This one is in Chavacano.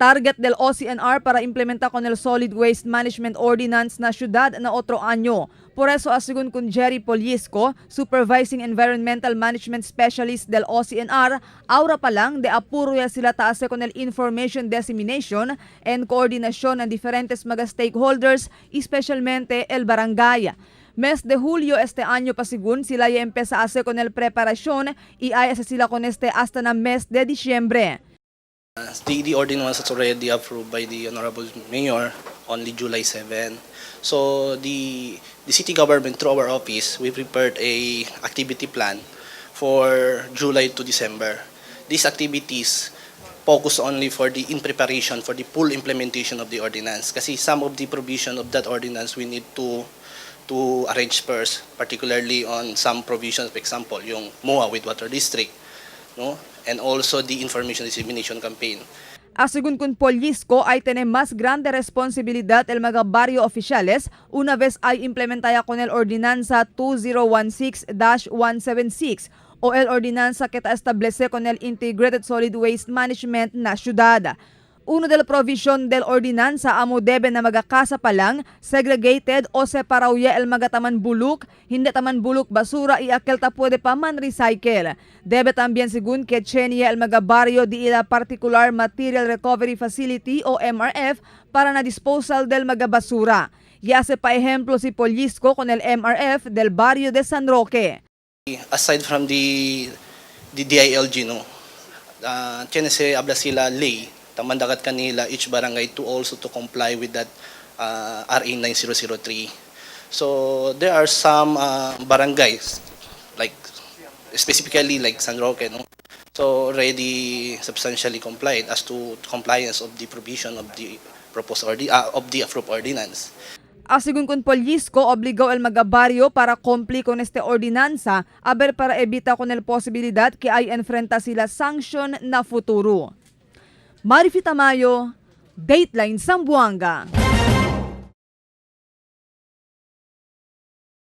Target del OCNR para implementa con el Solid Waste Management Ordinance na syudad na otro año. Por eso, asegun con Jerry Polisco, Supervising Environmental Management Specialist del OCNR, aura pa lang de apuro ya sila taase con el information dissemination and coordinasyon ng diferentes mga stakeholders, especialmente el barangay. Mes de julio este año pa según sila ya empieza a hacer con el preparación y ay sila con este hasta na mes de diciembre. The ordinance is already approved by the Honorable Mayor only July 7. So the city government, through our office, we prepared a activity plan for July to December. These activities focus only for the in preparation for the full implementation of the ordinance. Kasi some of the provision of that ordinance we need to arrange first, particularly on some provisions, for example, yung MOA with Water District, no? And also the information dissemination campaign. Asegun con Polisco ay tiene más grande responsibilidad el mga barrio oficiales una vez ay implementaya con el Ordinanza 2016-176 o el ordinanza que ta establece con el Integrated Solid Waste Management na syudad. Uno del provision del ordinanza amo debe na magakasa pa lang, segregated o separado ya el magataman buluk, hindi taman buluk basura y aquel ta puede pa man recycle. Debe también según que chenia el mga barrio di ila particular Material Recovery Facility o MRF para na disposal del mga basura. Yase pa ejemplo si Polisco con el MRF del barrio de San Roque. Aside from the DILG, no, tiene se habla sila ley, tamandagat kanila each barangay to also to comply with that RA 9003. So there are some barangays, like specifically like San Roque, no, so already substantially complied as to compliance of the provision of the proposed of the approved ordinance. Asegun con Polisco, obligó el mga barrio para cumplir con este ordinanza, a ver para evita con el posibilidad que ay enfrenta sila sanction na futuro. Marifi Tamayo, Dateline Zamboanga.